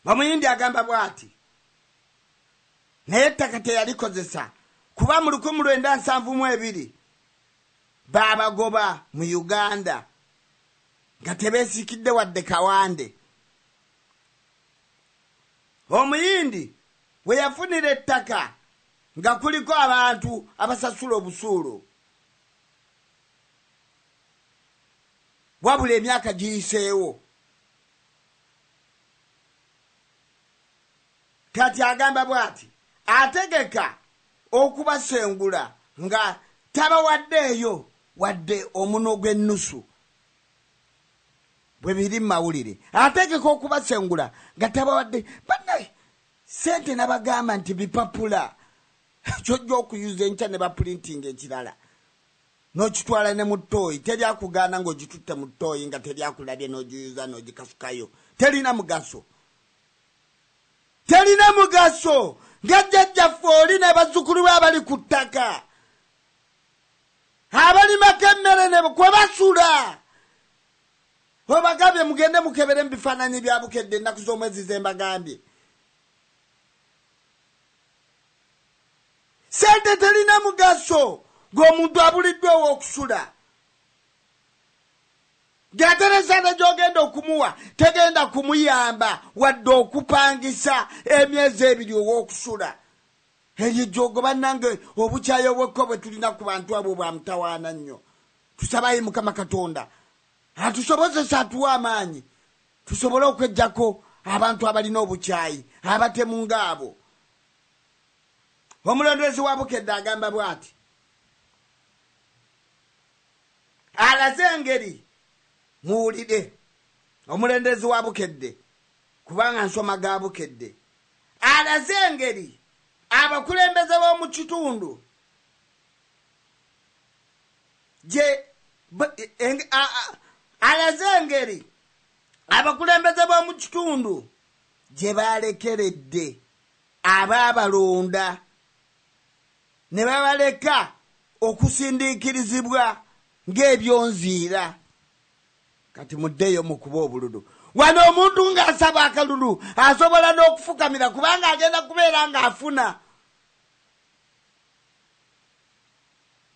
Omuyindi agamba bw'ati, naye ettaka teyalikozesa kuba mu 1972 baabagoba mu Uganda nga tebeesikidde wadde kawande. Omuyindi we yafunira ettaka nga kuliko abantu abasasula obusuulu, wabula emyaka giyiseewo. Kati agamba bw'ati, ategeka okubasengula nga tabawaddeeyo wadde omuno gw'ennusu. Bwe biri mu mawulire, ategeka okubasengula nga tabawadde. Bannaye ssente nabagamba nti bipapula, kyojja okuyuza enkya ne bapulintinga ekirala n'okitwala ne mu ttooyi. Teri akugaana ng'ogitutte mu ttooyi nga teri akulabye, n'ogiyuza n'ogikasukayo. Terina mugaso, terina mugaso. Nga jjajjaffe oli ne bazzukulu be abali ku ttaka abalimako emmere ne kwe basula, obagambye mugende mukebere mu bifaananyi bya Bukedde ennaku z'omwezi ze mbagambye. Ssente terina mugaso ng'omuntu abuliddwa ow'okusula, ng'ateresa ne gy'ogenda okumuwa tegenda kumuyamba wadde okupangisa emyezi 2 ow'okusula. Eryo jjogo bannange, obukyayi obwekko bwe tulina ku bantu abo bwa mutawaana nnyo. Tusabayo Mukama Katonda atusobozesa, atuwe amaanyi tusobole okweggyako abantu abalina obukyayi, abatemu ng'abo. Omulondoozi wa Bukedde agamba bw'ati, alaze engeri, muwulire omulondoozi wa Bukedde kubanga nsoma ga Bukedde, alaze engeri abakulembeze b'omu kitundu gye alaze engeri abakulembeze b'omu kitundu gye balekeredde abaabalonda ne babaleka okusindiikirizibwa ng'ebyonziira. Kati muddeeyo mukuba obululu. Wano omuntu ng'asaba akalulu asobola n'okufukamira kubanga agenda kubeera ng'afuna.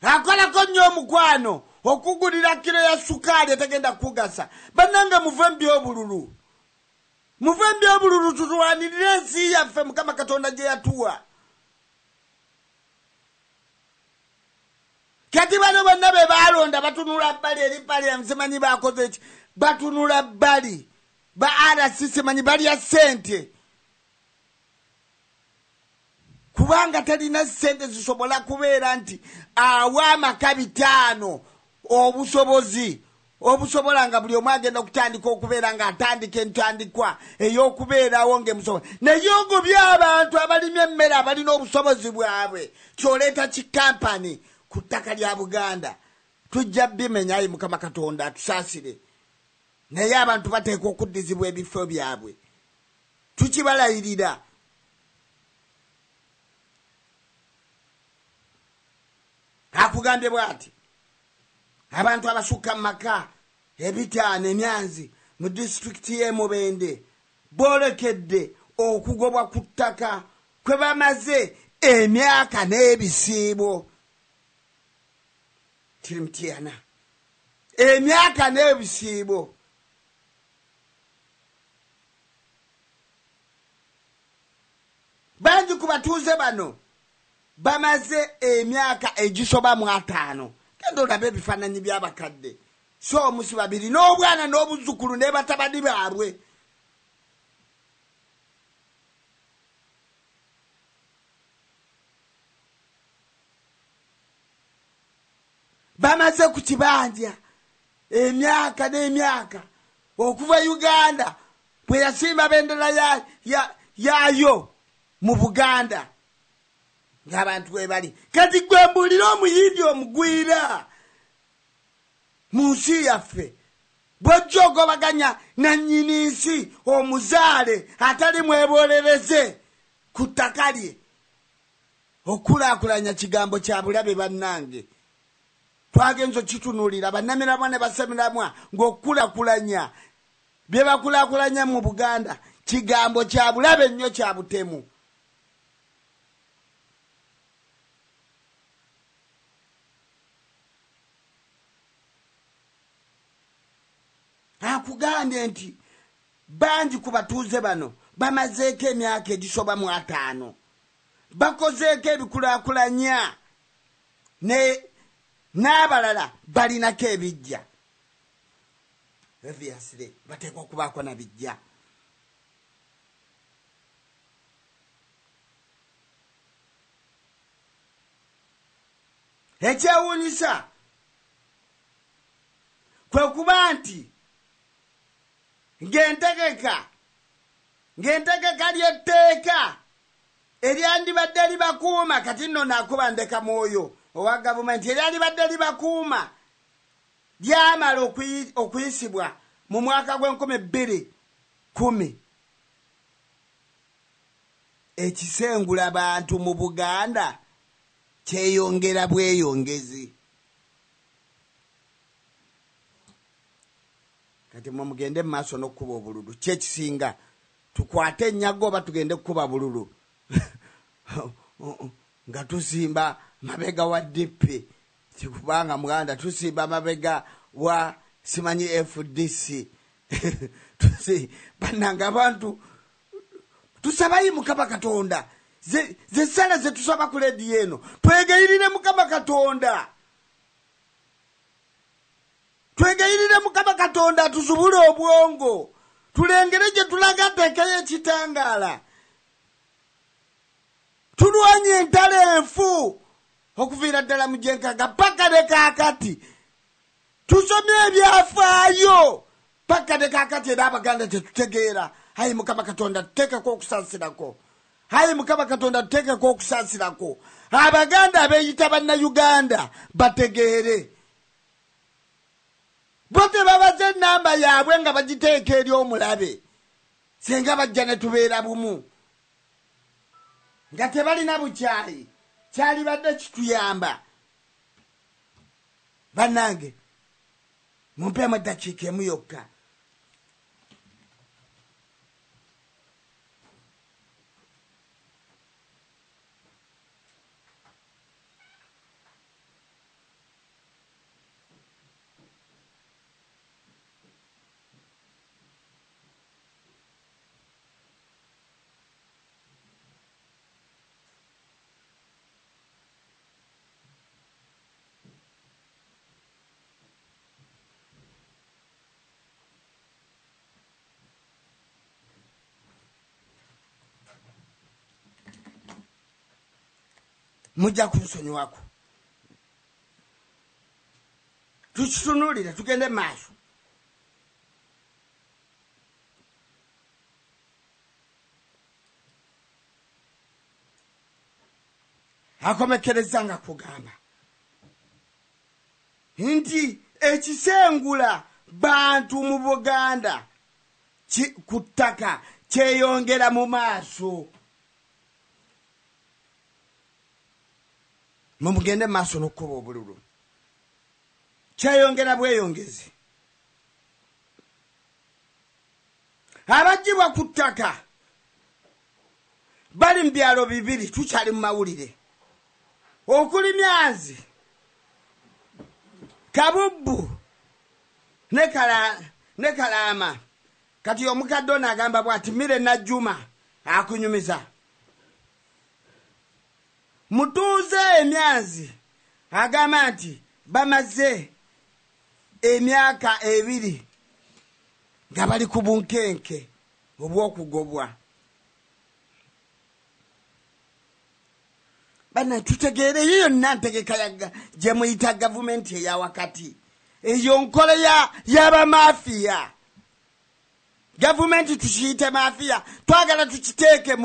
Akolako nnyo omukwano okugulira kiro ya sukaali etegenda kukugasa. Bannange muve mu by'obululu, muve mu by'obululu, tutulwanirire ensi yaffe Mukama Katonda gye yatuwa. Kati bano bonna be baalonda batunula bbali eri bbali, simanyi bakoze ki, batunula bbali ba RC simanyi balya ssente kubanga talina ssente zisobola kubeera nti awa amaka 5 obusobozi obusobola nga buli omu agenda okutandika okubeera ng'atandika entandikwa ey'okubeerawo ng'emusobola. Naye ogobye abantu abalimye emmere abalina obusobozi bwabwe, kyoleeta kikampani ku ttaka lya Buganda. Tujja bimenya, ayi Mukama Katonda atusaasire. Naye abantu bateekwa okuddizibwa ebifo byabwe, tukibalayirira. Akugambye bw'ati, abantu abasukka mu maka 5 emyanzi mu disitulikiti y'e Mubende boolekedde okugobwa ku ttaka kwe bamaze emyaka n'ebisiibo. Tirimutiyana emyaka n'ebisiibo. Bangi ku batuuze bano bamaze emyaka egisoba mu 5. Genda olabe ebifaananyi by'abakadde, so omusi babiri n'obwana n'obuzzukulu ne batabani baabwe. Bamaze ku kibanja emyaka n'emyaka okuva Uganda bwe yasimba bendera yaayo mu Buganda ng'abantu we bali. Kati gwe mbuulira omuyindi omugwira mu nsi yaffe bw'ojja ogobaganya nannyini nsi omuzaale atali mwebolereze ku ttaka lye. Okulaakulanya kigambo kya bulabe bannange. Twagenza okitunuulira bannamiramwa ne basamiramwa ng'okukulakulanya bye bakulaakulanya mu Buganda kigambo kya bulabe nnyo, kya butemu. Akugambye nti bangi ku batuuze bano bamazeeko emyaka egisoba mu 50, bakozeeko ebikulaakulanya n'abalala balinako ebijja. Obviously bateekwa okubaako na bijja. Ekyewuunyisa kwe kuba nti ng'entegeka ly'etteeka eryandibadde libakuuma, kati nno naakuba ndeka mwoyo owa gavumenti, eryandibadde libakuuma lyamala okuyisibwa mu mwaka gw'e 2010. Ekisengula bantu mu Buganda kyeyongera bweyongezi. Kati mwe mugende mu maaso n'okkuba obululu, kyekisinga tukwate ennyago oba tugende kukuba bululu nga tusimba mabega wa DP, kubanga muganda tusimba mabega wa simanyi FDC. Bannange abantu tusabayi Mukama Katonda, ze sala ze tusaba ku lediyo eno, twegayirire Mukama Katonda, twegayirire Mukama Katonda tuzubule obwongo, tulengere gye tulaga teekeyo ekitangaala, tulwanye entalo enfu okuviira ddala mu gyenkaga paka ne kaakati. Tusomye ebyafaayo paka ne kaakati, era Abaganda tetutegeera. Ayi Mukama Katonda tuteekeko okusaasirako, ayi Mukama Katonda tuteekeko okusaasirako, Abaganda abeeyita Bannayuganda bategeere. Bo tebabaze enamba yaabwe nga bagiteeka eri omulabe, senga bajja ne tubeera bumu nga tebalina bukyayi, kyalibadde kituyamba. Bannange mumpeemu eddakiika emu yokka. Mujja kunsonyiwako, tukitunuulire tugende maaso. Akomekereza nga kugamba nti ekisengula bantu mu Buganda ku ttaka kyeyongera mu maaso. Mumugende maaso n'okkuba obululu, kyeyongera bweyongezi. Abaggyibwa ku ttaka bali mu byalo bibiri, tukyali mu mawulire, okuli Myanzi, Kabubbu ne Kalaama. Kati omukadde ono agamba bw'ati, Mire Najjuma akunyumiza mutuuze Emyanzi, agamba nti bamaze emyaka 2 nga bali ku bunkenke obw'okugobwa. Bana tutegeere, eyo yonna ntegeka gye muyita gavumenti eya wakati, eyo nkola y'abamafiya. Gavumenti tukiyite mafiya, twagala tukiteeke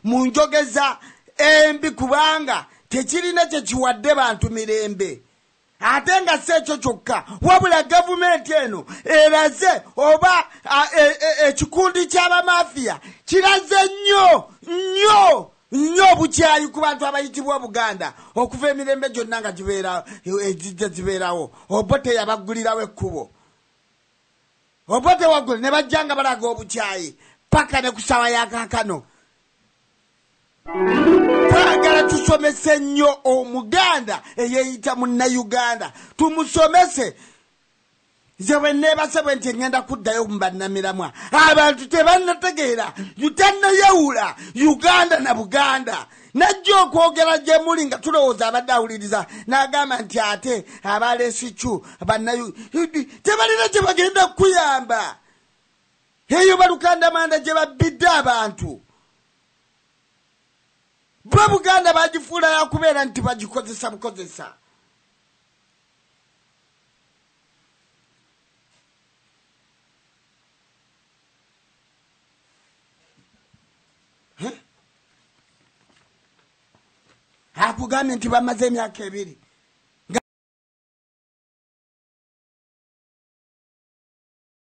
mu njogeza embi, kubanga tekirina kye kiwadde bantu mirembe. Ate nga si ekyo kyokka, wabula gavumenti eno eraze oba ekikundi ky'abamafiya kiraze nnyo nnyo. Nnyo obukyayi ku bantu abayitibwa Obuganda okuva emirembe gyonna nga gibeera egijja zibeerawo. Obote yabaggulirawo ekkubo. Obote waggulu ne bajja nga balaga obukyayi paka ne ku ssaawa ya kaakano. Twagala tusomese nnyo Omuganda eyeeyita Munnayuganda, tumusomese. Nze bwe nneebase bwe nti ŋŋenda kuddayo mu bannamiramwa, abantu tebannategeera, tannayawula Uganda na Buganda. Najja okwogera gye muli nga tulowooza abadde awuliriza, n'agamba nti ate abalesicu bannayu tebalina kye bagenda kukuyamba. Eyo balukandamanda gye babbidde abantu. Bo Buganda bagifuula yakubeera nti bagikozesa bukozesa. Akugambye nti bamaze emyaka ebiri.